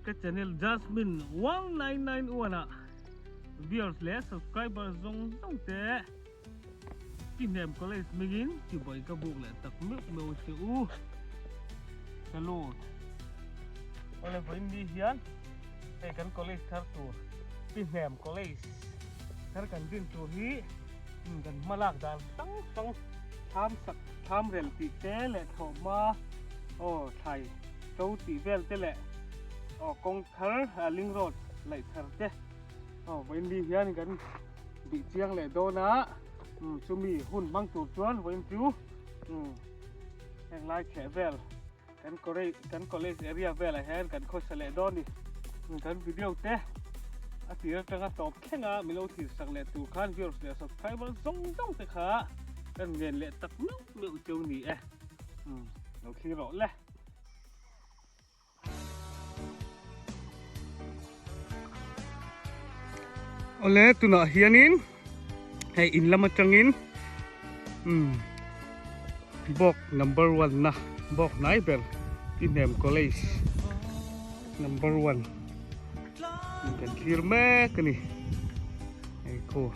Ka channel Jasmine 1991 ah viewers leh subscribers zawng zawng te Ki hnem college hmingin chibai ka buk leh tak meuh meuh che u. Salute. Awle vawiin ni hian hei kan college thar tur Ki hnem college thar kan din tur hi kan hma lak dan hrang hrang thlam sak thlam rel tih te leh thlawhhma aw thlai to tih vel te leh aw kawng thar link road laih thar te aw vawiin ni hian kan bih chiang leh dawn a chumi hun hmang tur chuan vawiin chu heng lai chheh vel kan college kan college area velah hian kan khawsa leh dawn a ni kan video te a tir atanga tawp thleng a milo thlir sak leh tur khan viewers leh subscriber zawng zawng te kha kan ngen leh tak meuh meuh cheu ni e lo thlir rawh le. Awle tunah hianin hei in lam atangin umm bawk number one na bawk hnai ber Tihnem College number one kan thlir mek a ni hei khu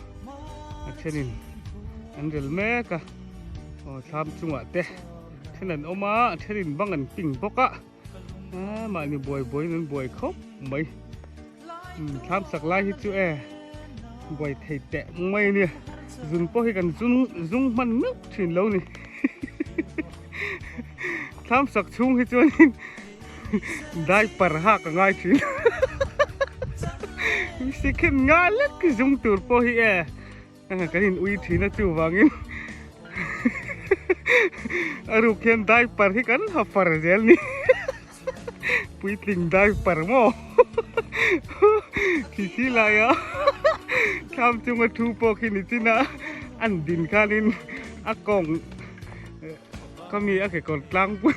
a thenin an rel mek a aw thlam chungah te then an awm a a thenin bang an ping bawk a. A mahni buai buaiin an buai khawp mai thlam sak lai hi chu e buai thei teh mai a nia zun pawh hi kan zung zung hman meuh thin lo ni thlam sak chhung hi chuanin diaper hak a ngai thin sikhen nga lek zung tur pawh hi e. Kan in ui thin a chuvangin a ruk hian diaper hi kan ha far zel ni puitling diaper maw khi khi laia thlam chunga thu pawh khi ni chin a an din khanin a kawng ka mi a kekawr tlang pui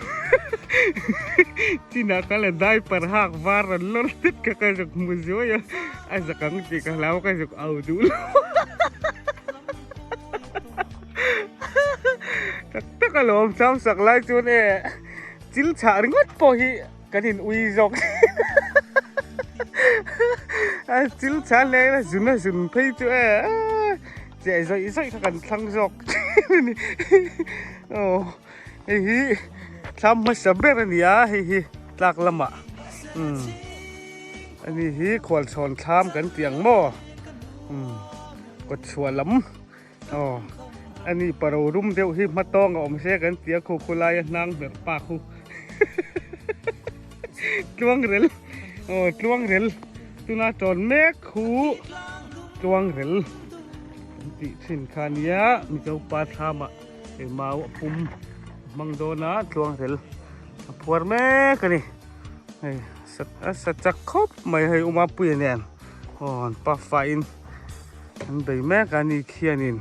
chinah kha le diaper hak var an lawr tit kha ka zuk hmu zuai a a zak ang tih ka hlau ka zuk au duh lo tak tak a lawm cham sak lai chuan e chil chhah ringawt pawh hi kan in ui zawk a chil chhah hle a zun a zun phei chu e. Chiah zawih zawih kha kan thlang zawk a ni aw hei hi thlam hmasa ber a ni a hei hi tlak lamah umm ani hi khualchhawn thlam kan tih ang maw umm kawt chhuah lam aw ani paro rum deuh hi hma tawng a awm se kan tih a khu khu laia hnang hmerh pa khu tluang rel aw tluang rel tuna tawn mek khu tluang rel an tih thin kha nia mizo pa thlam ah hei mau a pum hmang dawn a tluang rel a phuar mek a ni hei a sa chak khawp mai hei uma puia nen aw an pa faiin an bei mek a ni khianin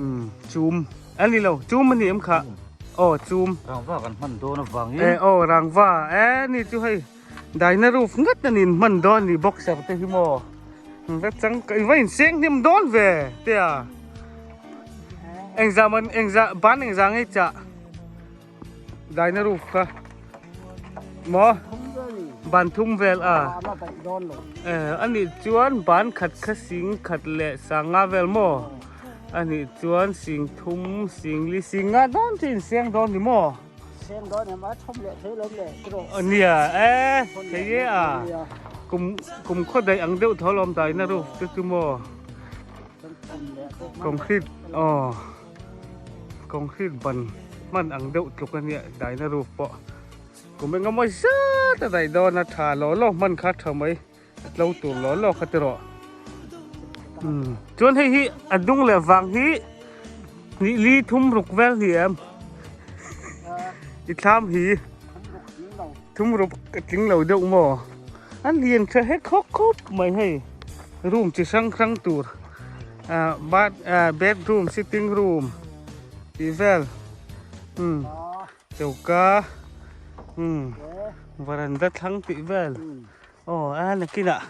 umm chum a ni lo chum a ni em kha aw chum rangva kan hman dawn avangin e aw rangva e ni chu hei Daina roof ngat an in hman dawn a ni boxer te hi maw va chang i va inseng hnem dawn ve te a engzah man engzah ban engzah ngei chah daina roof kha maw ban thum vel a e anih chuan ban khat kha sing khat leh sanga vel maw anih chuan sing thum sing li sing nga dawn chu inseng dawn ni maw. Seng dawn em a thawm leh thei lo le tiraw. Nia e thei e a kum kum khaw daih ang deuh tho lawm dai na roof te chu maw concrete aw concrete ban hman ang deuh tluk a nia dai na roof pawh kum eng emaw zat a daih dawn a tha law law hman kha tha mai a tlo tur law law kha tiraw umm chuan hei hi a dung leh vang hi hnih li thum ruk vel ni em i thlam hi thum ruk a tling lo deuh maw an lian tha hek khawk khawp mai hei room chi hrang hrang tur ah bath ah bedroom sitting room tih vel umm choka umm varanda thlang tih vel. Aw a nakinah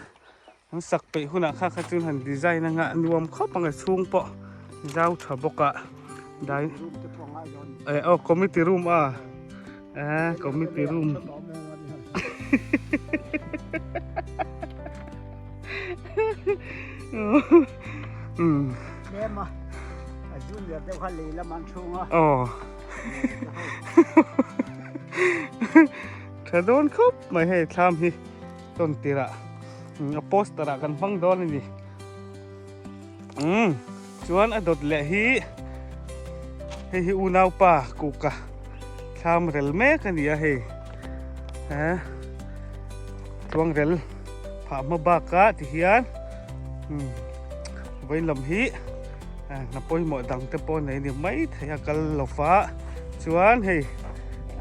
an sak peih hunah kha kha chuan han design anga nuam khawp ang a chhung pawh zau tha bawk a dai eh aw committee room a eh committee room. Aw. Tha dawn khawp mai hei thlam hi tawn tirah a poster ah kan hmang dawn a ni. Umm chuan a dawt leh hi hei hi unaupa kuka thlam rel mek a ni a hei eh tluang rel phah hma baka ti hian umm vawiin lam hi hna pawimawh dang te pawh nei ni mai thei a kal lo va chuan hei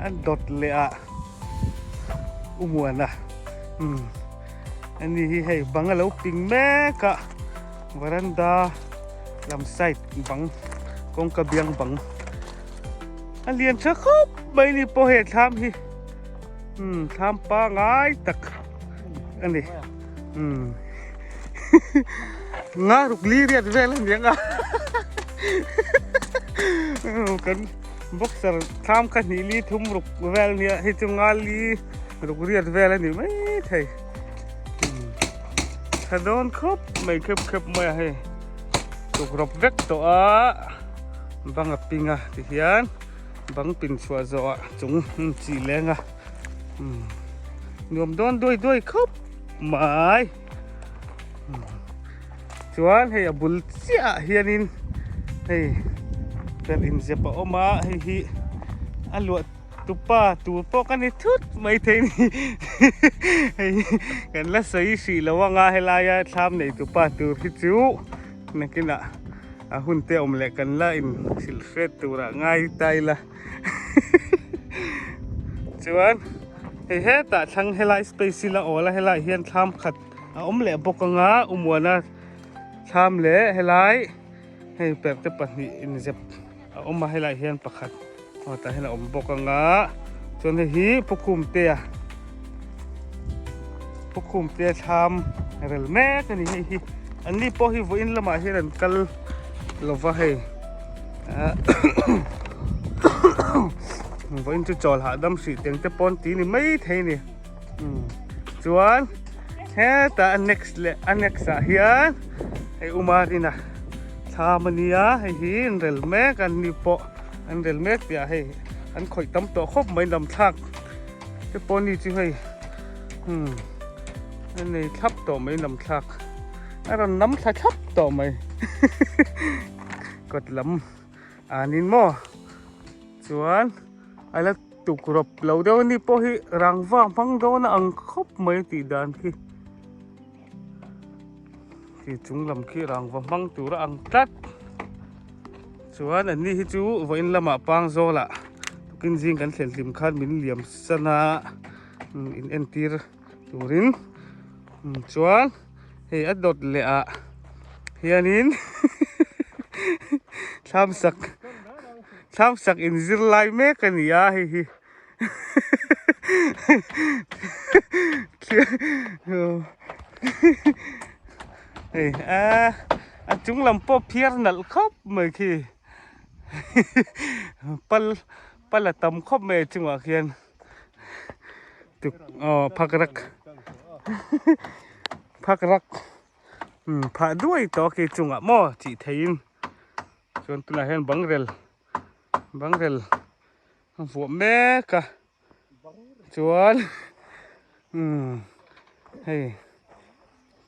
a dawt leh ah umuana umm. Ani hi hei bang a lo ping mek a veranda lam side bang kawngka biang bang a lian tha khawp mai ni pawh hei thlam hi umm thlam pangai tak a ni umm nga ruk li riat vel a ni ang a kan boxer thlam kha hnih li thum ruk vel a nia hei chu nga li. Ruk riat vel a ni mai thei. Tha dawn khawp mai khep khep mai a hei. Tuk rawp vek tawh a bang a ping a ti hian bang pin chhuah zawh ah chung chi leng a nuam dawn duai duai khawp mai. Chuan hei a bul chiah ah hianin hei kan inzep a awm a hei hi a luah Tupa tur pawh ka ni thut mai thei ni hei kan la sawi hrih lo anga helaia thlam nei tupa tur hi chu nakinah a hun te awm leh kan la in hrilh hret turah ngai ta ila chuan hei hetah thlang helai space hi la awl a helai hian thlam khat a awm leh bawk anga umuana thlam leh helai hei perhte pahnih inzep a awm a helaiah hian pakhat aw tah hian a awm bawk ang a chuan hei hi Pukhumtea Pukhumtea thlam rel mek a ni hei hi an ni pawh hi vawiin lamah hian an kal lova hei vawiin chu chawl hahdam hrih teng te pawn ti ni mai thei a ni chuan hetah a next leh a next ah hian hei Umarina. Thlam a nia hei hi an rel mek a ni pawh an rel mek piah hei an khawih tam tawh khawp mai lam thlak te pawh ni chu hei umm a nei thlap tawh mai lam thlak a rawn nam thla thlap tawh mai kawt lam anin maw chuan a la tuk rawp lo deuh a ni pawh hi rangva hmang dawn a ang khawp mai tih dan khi. Khi chung lam khi rangva hmang tur a ang tlat chuan an ni hi chu vawiin lamah pang zawlah tukin zing kan thlen hlim khan min liam san a in entir turin chuan hei a dawt leh ah hianin thlam sak thlam sak in zir lai mek a ni a hei hi. Hei a a chung lam pawh phiar nalh khawp mai khi pal pal a tam khawp mai a chungah khian tuk aw phak rak phak rak phah duai tawh khi chungah maw tih theihin chuan tunah hian bangrel bangrel. A vuah mek a chuan umm hei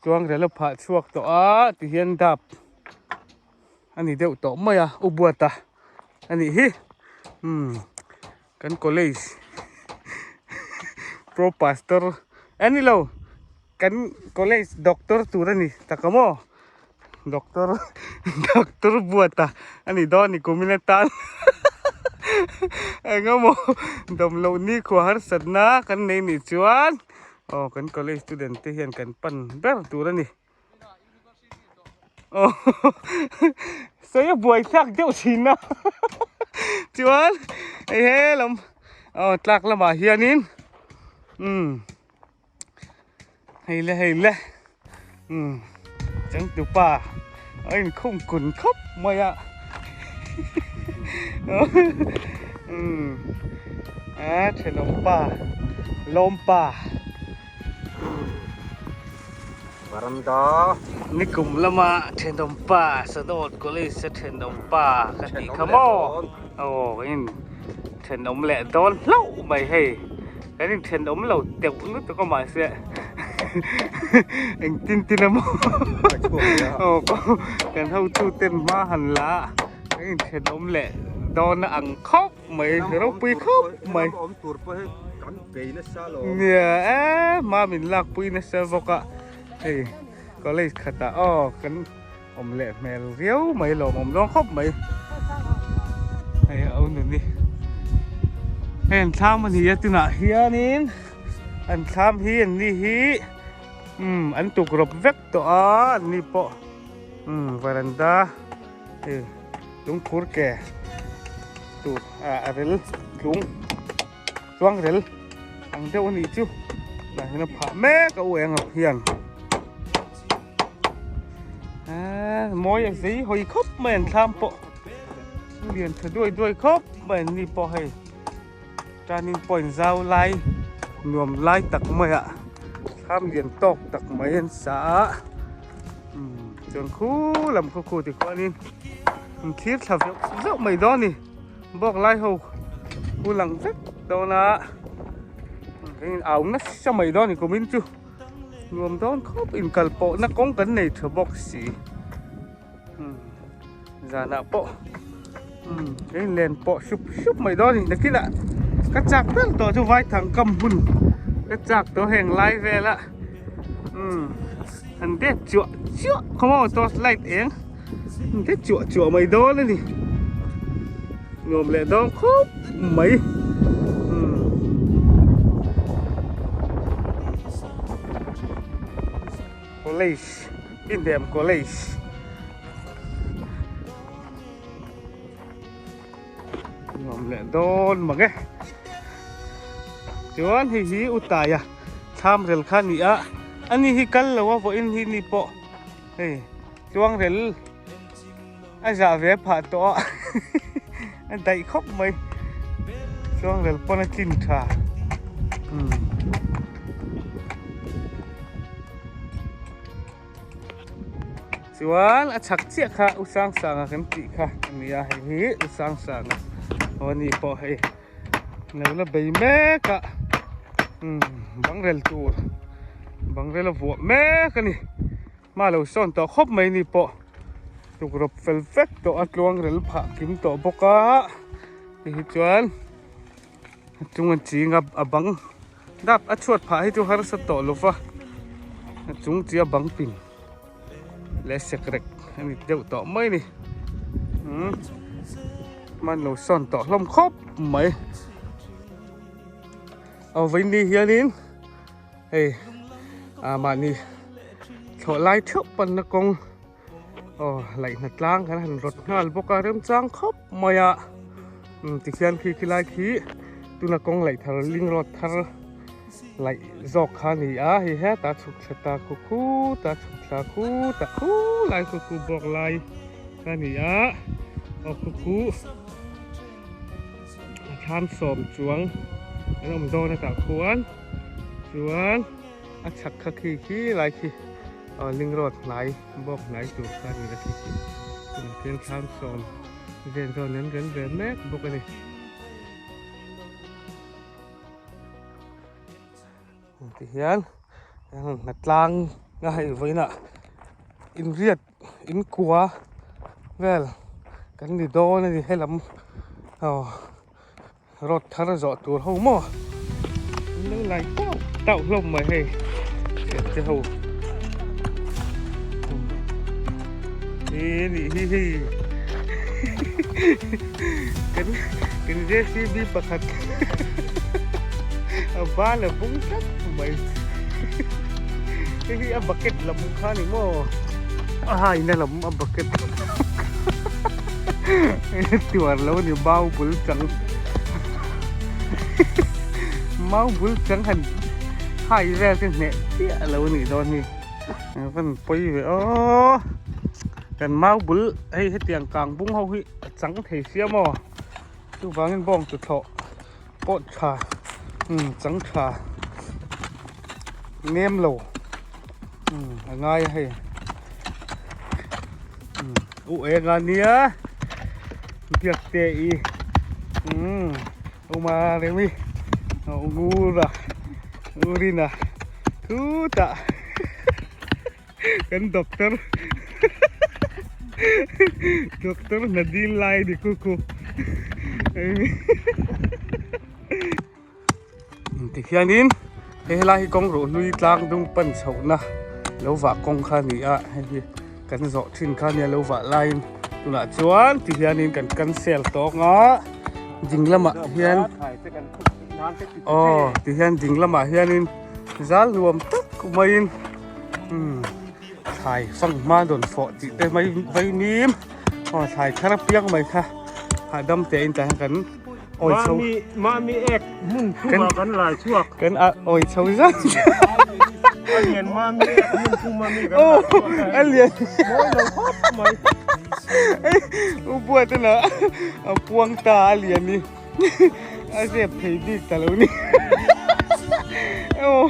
tluang rel a phah chhuak tawh a ti hian dap a ni deuh tawh mai a u buata a nih hi umm kan college pro pastor a ni lo kan college doctor tur a ni tak a maw Doctor doctor buata a ni dawn ni kumin atan eng emaw dawm loh ni khua harsatna kan nei nih chuan aw kan college student te hian kan pan ber tur a ni aw sawi a buai thlak deuh thin a chuan hei he lam aw tlak lamah hianin umm. Hei le hei le umm changtupa a inkhawm kun khawp mai a umm a thenawm pa lawm pa. Varanda. Nikum lama thenawmpa Sadawt College a thenawmpa ka tih kha maw? Aw in thenawm leh dawn hlauh mai hei. Kan in thenawm lo teuh lutuk a mahse engtin tin a maw? Aw kan hotu ten hma han la a kan in thenawm leh dawn a ang khawp mai ropui khawp mai. Nia e hma min lakpui nasa bawk a hei college khatah aw kan awm leh hmel viau mai lawmawm dawn khawp mai hei a u nuni hei an thlam a ni a tunah hianin an thlam hi an ni hi umm an tukrawp vek tawh a an ni pawh umm varanda hei lungphur ke tur ah a rel tlung. Chuang rel ang deuh a nih chu tah hian a phah mek a u eng ah hian eee mawi a zei hawi khawp mai an thlam pawh lian tha duai duai khawp mai an ni pawh hei turning point zau lai nuam lai tak mai ah thlam lian tawk tak mai an sa a umm chuan khu lam khaw khu tikhuanin an thlir thla zeuh zeuh mai dawn a ni. Bawk lai ho hu lang vek dawn a kan in au nasa mai dawn a ni kumin chu nuam dawn khawp inkal pawhna kawng kan nei tha bawk si umm zanah pawh umm kan in len pawh sup sup mai dawn a ni nakinah ka chak ber tawh chu vaithang kam hun ka chak tawh heng lai vela umm han det chuah chuah khaw maw torch light eng. Te chuah chuah mai dawn a ni. Nuam leh dawn khawp mai. College, Inhnem College. Nuam leh dawn mang e. Chuan hei hi Utaia thlam rel kha a ni a. Ani hi kal lo a vawiin hi ni pawh. Hei tluangrel a zah ve phah tawh a a daih khawp mai tluangrel pawn a tlin tha umm chuan a chhak chiah kha u Sangsanga kan tih kha a ni a hei hi u Sangsanga aw ani pawh hei lo la bei mek a umm bangrel tur bangrel a vuah mek a ni hma lo sawn tawh khawp mai ni pawh tukrawp fel vek tawh a tluang rel phah kim tawh bawk a ti hi chuan a chung an ching a a bang dap a chhuat phah hi chu harsa tawh lo va a chung chi a bang pin leh sekrek a ni deuh tawh mai a ni umm hman lo sawn tawh hlawm khawp mai aw vawiin hianin hei ah mahni thlawh lai theuh panna kawng aw laihna tlang kan han rawt nghal bawk a remchang khawp mai a umm tikhian khi khilai khi tuna kawng laih thar ling road thar laih zawk kha a ni a hei hetah chhuk thla ta khu khu ta chhuk thla khu ta khu lai khu khu bawk lai kha a ni a aw khu khu a thlam sawm chuang an awm dawn a tah khuan chuan a chhak kha khi khi lai khi aw ling road hnai bawk hnai tur kha a ni a khi khi tunah khian thlam sawm vel zawn an rel ve mek bawk a ni. Ti hian hna tlang a hei vawiinah inriat inkua vel kan ni dawn a ni helam aw road thar zawh tur ho maw an lo lai tauh tauh hlawm mai hei thian te ho e nih hi hei kan kan JCB pakhat a bal a bung tlat mai hei hi a bucket lam kha ni maw a haina lam a bucket tuar lo ni mau bul chang mau bul chang han hai vel te hneh chiah lo nih dawn hi van pawi ve aw. Kan mau bul hei hetiang kang bung ho hi a chang thei sia maw chuvangin bawng tuthlawh pawh tha umm chang tha nem lo. A ngai a hei u eng a nia biak te i u ma remi u ngur a u rin a khutah kan doctor doctor hna dil lai ni khu khu. Tikhianin hei helai hi kawng ruh hlui tlang dung pan chhohna lo vah kawng kha a ni a hei hi kan zawh thin kha nia lo vah laiin tunah chuan tikhianin kan cancel tawk a ding lamah hian aw tihian ding lamah hianin zal nuam tak maiin umm thlai fanghma dawn fawh tih te mai vaimim aw thlai thar apiang mai kha hahdam teh in tah hian kan. Awi chho. Mami, mami ek hmun thuma kan lai chhuak. Kan a awi chho zan. A lian mami ek hmun thuma mi kan lai chhuak. A lian. Mawi lo khawp mai. U buat ana a puang ta a lian ni. A zep thei bik ta lo ni. Aw.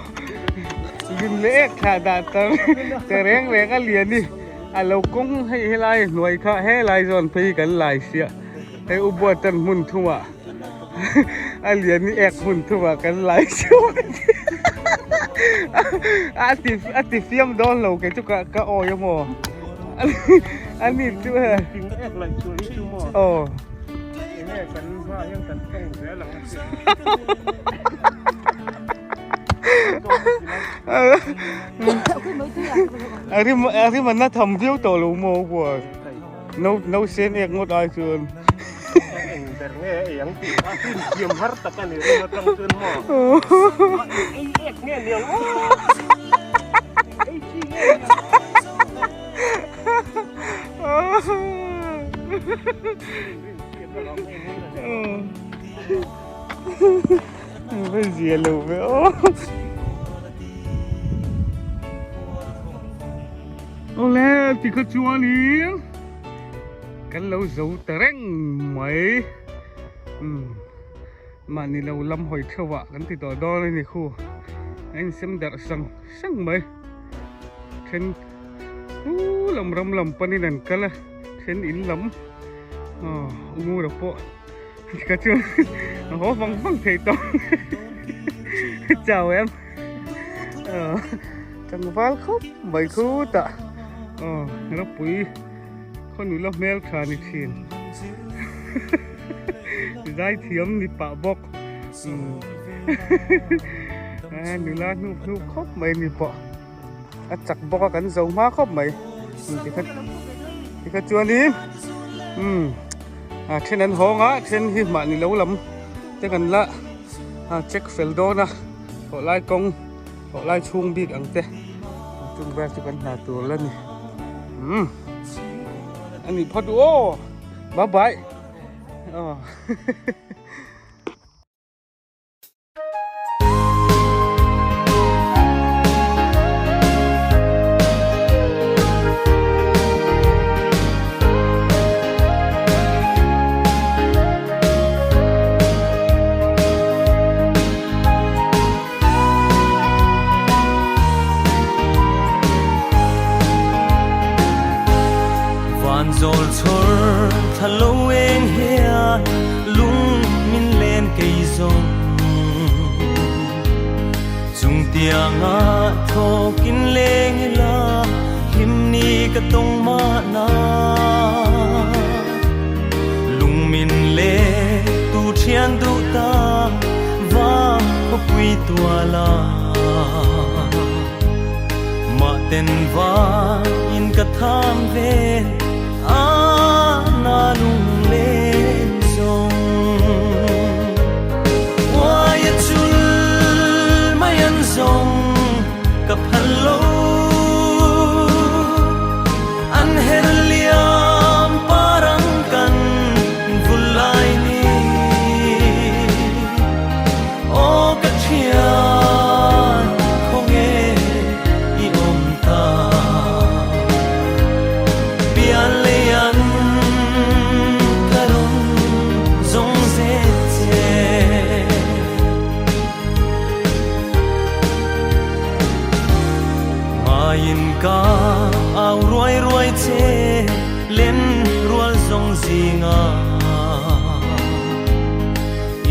Zin leh ek thlah dah tar te reng reng a lian ni. A lo kawng hei helai hnuai kha helai zawn phei kan lai sia. Hei u Buatan hmun thumah a lian hi ek hmun thumah kan lai chhuak a ti a ti fiam dawn lo kei chu ka ka awi a maw a ni chu he Thing ek laih chhuah hi chu maw aw enge kan hma hian kan tawng zel ang a ti. A rim a rim a na tham viau tawh lo maw u Buat. No no sen ek ngawt ai chuan. Eng ber nge ei ang tih kha hun thiam har tak a ni ring atang chuan maw. Ei ek nge ni ang aw. Ei chi nge ni ang aw. Vai zia lo ve aw. Awle tikha chuanin kan lo zo ta reng mai umm mahni lo lam hawi theuh ah kan ti tawh dawn a ni khu a insem darh sang sang mai then hu lam ram lam panin an kal a then in lam aw ungura pawh tikha chuan a haw vang vang thei tawh chau em. Tlangval khawp mai khutah aw ropui khaw nula hmel tha ni thin zaithiam ni pah bawk nula hnup hnup khawp mai ni pawh a chak bawk a kan zo hma khawp mai tikha tikha chuanin umm a then an hawng a then hi mahni lo lam te kan la check fel dawn a. Thawh lai kawng thawh lai chhung bik ang te chung vel chu kan hna tur la ni umm a nih phawt u aw bye bye aw. Van zawl chhawr thla lo eng hian lung min len kei zawng Chung tianga thawkin leng ila hlim ni ka tawng mahna Lung min le tu thian duh ta va khawpui tuala Mah ten va in ka tham ve a na lung len zawng Uai a chul mai an zawng ka phal lo An her liam parang kan vul lai ni Aw ka thian khawnge i awm ta Pian lei an ka rawn zawng zet che. ka au ruai ruai che len rual zawng zinga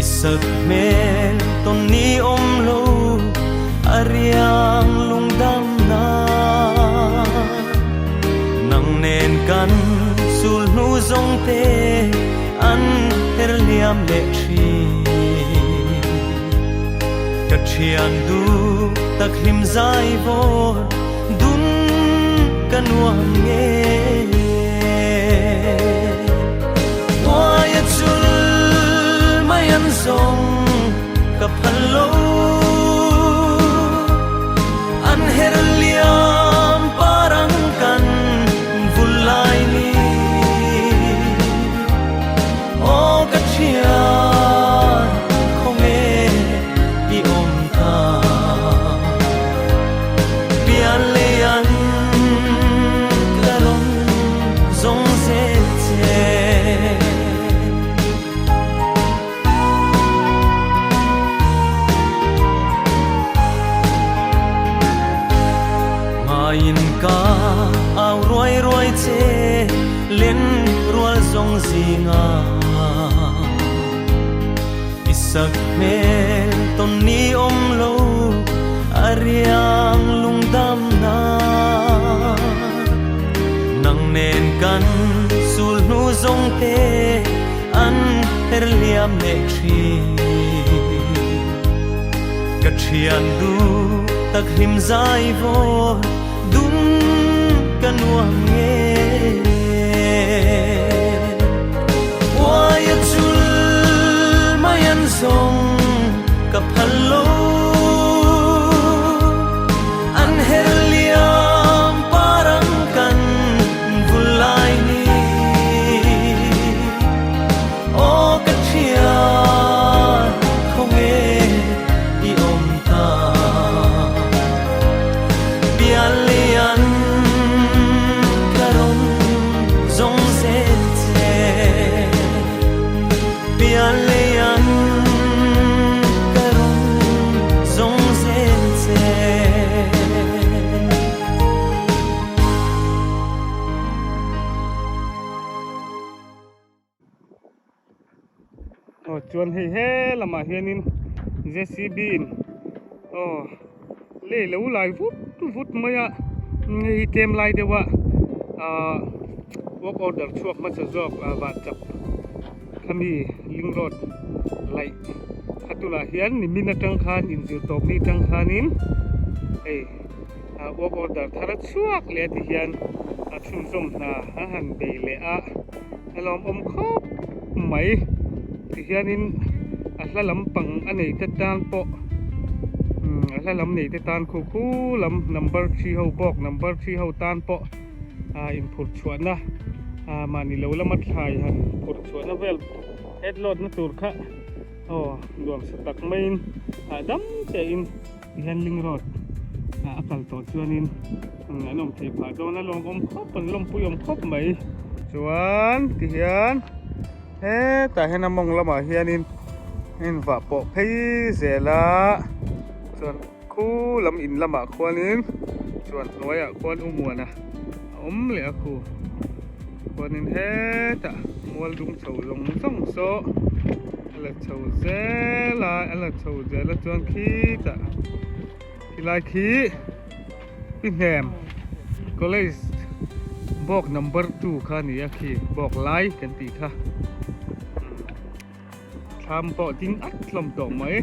i sak hmel tawn ni awm lo a riang lungdam na nang nen kan sul hnu zawng te an her liam leh thin. Ka thian duh tak hlim zai vawr dun ka nuam nge Uaia chul mai an zawng ka phal lo An her liam par ang kan vul lai ni Aw ka thian khawnge i awm ta Pian lei an ka rawn zawng zel che. Ngaiin ka au ruai ruai che len rual zawng zinga i sak hmel tawn ni awm lo a riang lungdam na nang nen kan sul hnu zawng te an her liam leh thin. Ka thian duh tak hlim zai vawr dum ka nuam nge Uai a chul mai an zawng ka phal lo An her liam par ang kan vul lai ni Aw ka thian khawnge i awm ta Pian lian ka rawn zawng zel che Pian lian ka rawn zawng zel che. Aw chuan hei he lamah hianin JCB in aw lei lo lai vut vut mai a hei hi tlem lai deuh a ahh work order chhuak hmasa zawk ah vah chak khami link road laih kha tunah hian nimin atang khan inzir tawp ni atang khanin hei ah work order thar a chhuak leh a ti hian a chhunzawm hna a han bei leh a. A lawmawm khawp mai tihianin a hla lampang a nei te tan pawh a hla lam nei te tan khu khu lam number 3 ho bawk number 3 ho tan pawh a inphurh chhuahna a mahni lo lama thlai han phurh chhuahna vel head load na tur kha aw nuam sa tak maiin hahdam tein Tihian link road a kal tawh chuanin an awm thei phah dawn a lawmawm khawp an lawmpui awm khawp mai. Chuan tihian hetah hian a mawng lamah hianin in vah pawh phei zel a chuan khu lam in lamah khuanin chuan hnuaiah khuan u muana a awm leh a khu khuanin hetah mual dung chho zawng zawng saw. A la chho zel a a la chho zel a chuan khitah khilai khi pi hnem college bawk number 2 kha a ni a khi bawk lai kan tih kha thlam pawh ding at hlawm tawh mai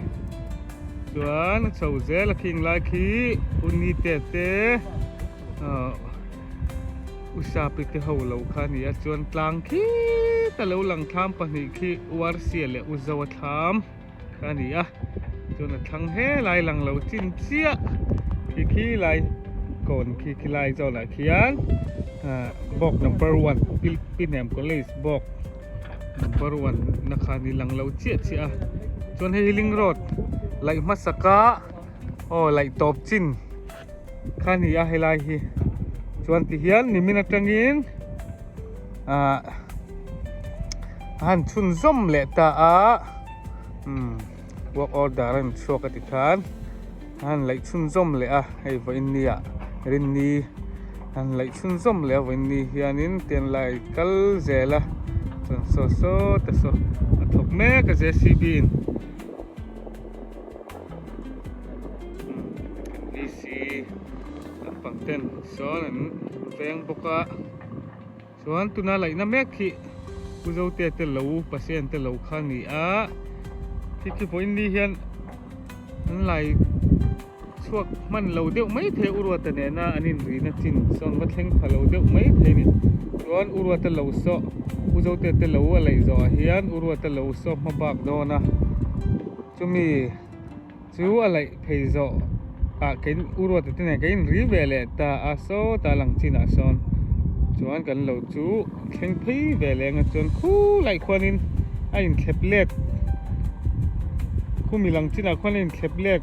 chuan a chho zel a khing lai khi unite te ahh. Usapi te ho lo kha a ni a chuan tlang khit a lo lang thlam pahnih khi Uarsia leh Uzoa thlam kha a ni a chuan a thlang helai lang lo chin chiah khi khi lai kawn khi khi lai zawnah khian ah bawk number one Pinem college bawk number one na kha a ni lang lo chiah chiah a chuan hei hi link road laih hmasaka aw laih tawp chin. Kha ni a helai hi chuan ti hian nimin atangin ah a han chhunzawm leh ta a umm work order a rawn chhuak a ti khan a han laih chhunzawm leh a hei vawiin ni ah rinni. Han laih chhunzawm leh a vawiin ni hianin tian lai kal zel a chuan saw saw te saw a thawk mek a JCB in VC lampang ten sawn an veng bawk a chuan tuna laihna mek hi Pu Zote te lo Pasien te lo kha a ni a khi khi vawiin ni hian an lai. Chhuak hman lo deuh mai thei Uruata nena an inrina chin sawn va thleng pha lo deuh mai thei a ni. Chuan Uruata lo saw U Zote te lo a laih zawhah hian Uruata lo saw hma bak dawn a, chumi chu a laih phei zawh ah kei Uruata te nen kan inri ve leh ta a sawtah lang chinah sawn chuan kan lo chu thleng phei ve leh anga chuan khulai khuanin a inthlep let khumi lang chinah khuan a inthlep let.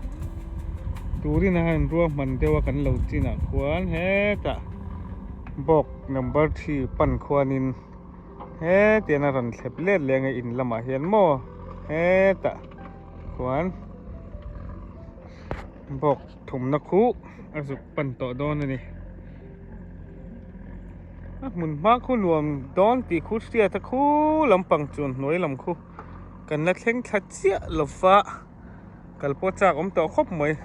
Turin a han ruahman deuh a kan lo chinah khuan hetah bawk number three pan khuanin hetiang a rawn thlep let leh ang a in lamah hian maw hetah khuan bawk thumna khuh a zuk pan tawh dawn a ni a hmun hma khu nuam dawn tih khu hriat a khu lampang chuan hnuai lam khu kan la thleng thla chiah lo va. Kal pawh chak awm tawh khawp mai.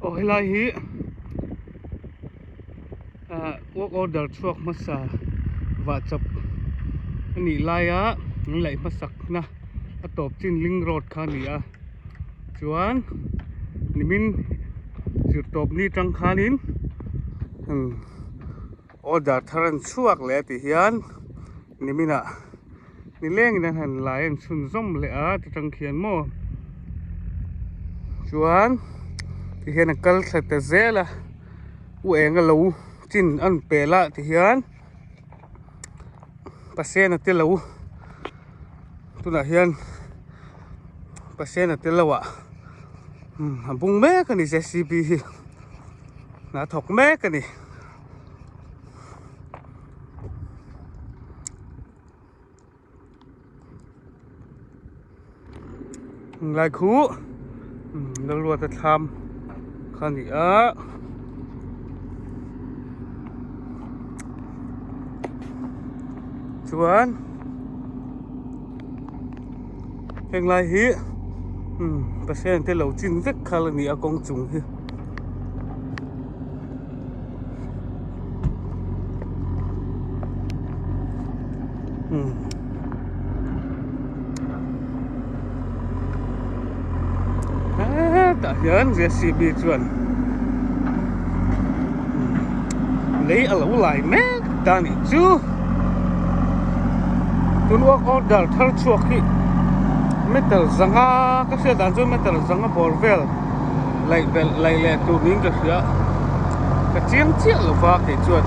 Aw helai hi ah work order chhuak hmasa vah chawp a nih laia an laih hmasak na a tawp chin link road kha a ni a chuan nimin zirtawp ni tang khanin order thar an chhuak leh a tih hian niminah nilengin an han lai an chhunzawm leh a ti tang khian maw chuan ti hian a kal thla ta zel a u eng a lo chin a rawn pel a ti hian pasena te lo tunah hian pasena te lo ah a bung mek a ni JCB hi hna thawk mek a ni. Lai khu Lalruata thlam kha a ni a. Chuan heng lai hi Pathian te lo chin vek kha la ni a kawng chung hi. Hetah hian JCB chuan lei a lo lai mek ta a nih chu tun work order thar chhuak hi meter zanga ka hriat dan chuan meter zanga bawr vel. Laih belh laih leh tur niin ka hria ka chiang chiah lo va kei chuan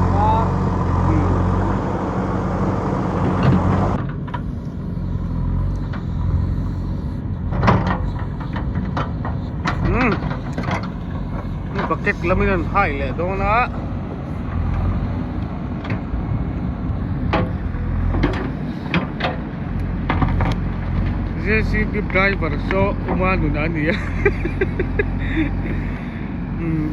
umm bucket lamin an hai leh dawn a. JCB driver saw uma nun a ni a umm.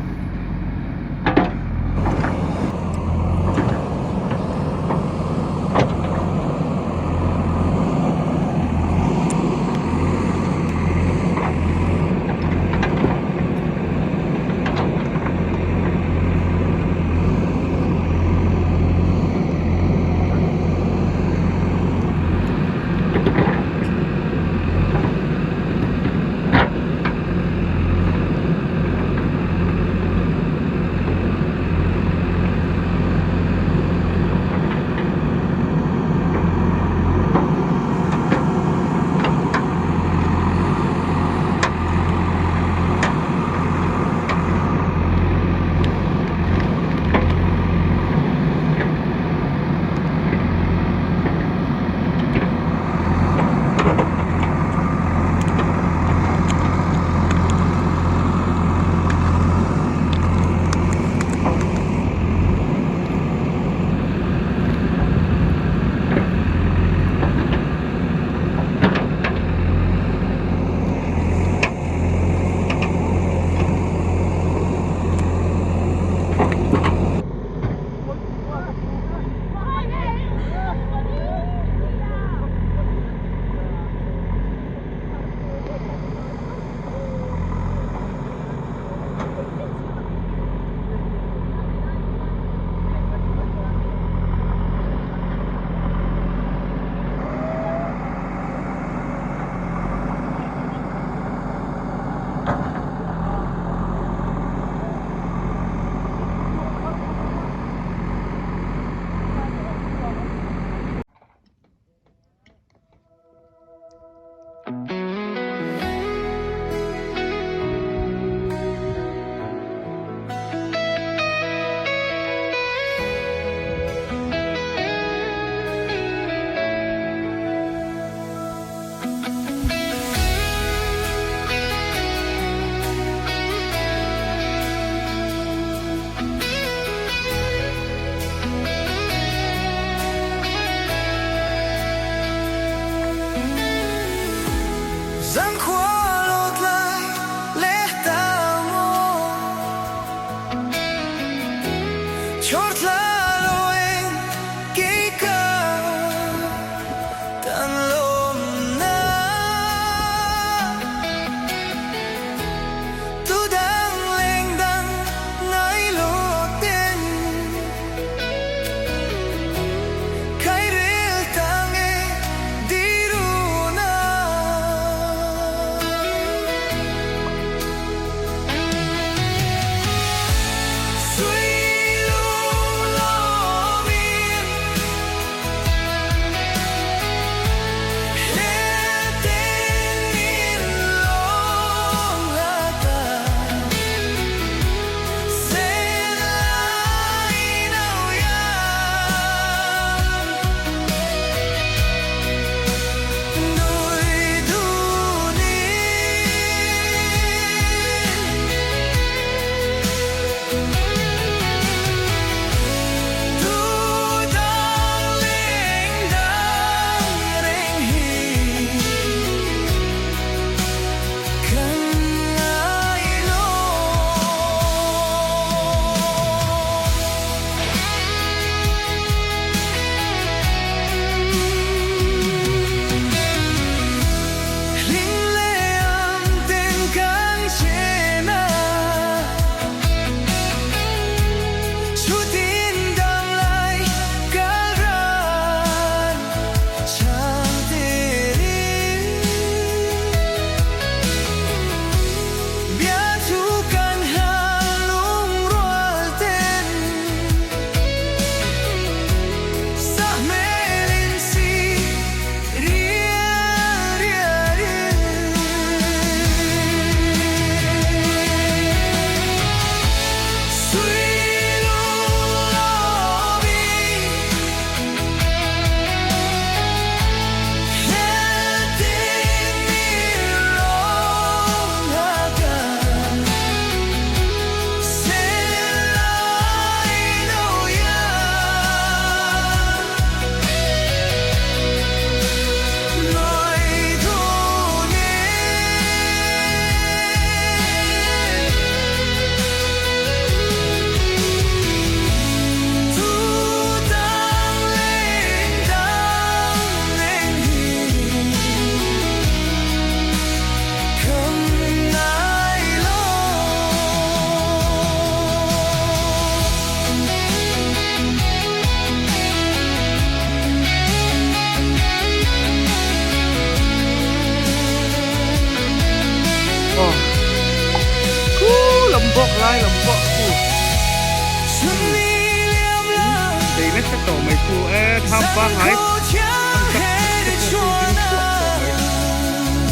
Khu e thlam pangngai an sak that te pawh khu ding thuah tawh mai.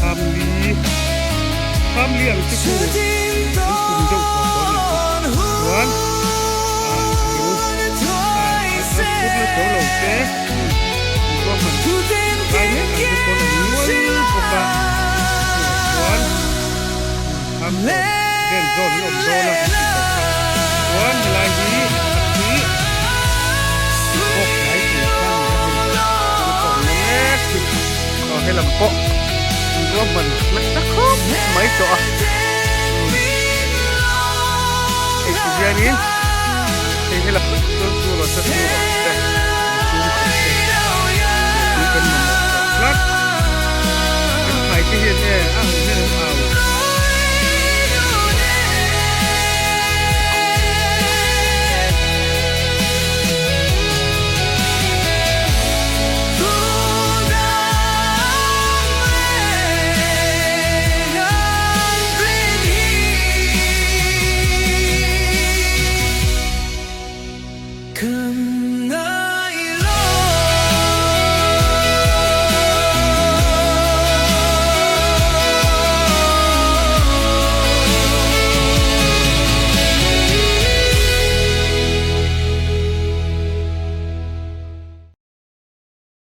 Thlam li thlam li ang chi khu an kum deuh tawh tawh a nih chu. Chuan ah a lo ah an phur na zo lo te ruahman lai mek ang te pawn an nguai bawk a. Chuan thlam sawm vel zawn an awm dawn a kan tih tawh kha. Chuan helai hi a chhak hi bawk hnai tur kha a ni a hei chu pawh an la mek hi aw helam pawh an ruahman nasa khawp mai tawh a hei ti hianin hei helam chuan chu rawh se chu rawh se chhungkhat te tui kan mamawh tawh tlat.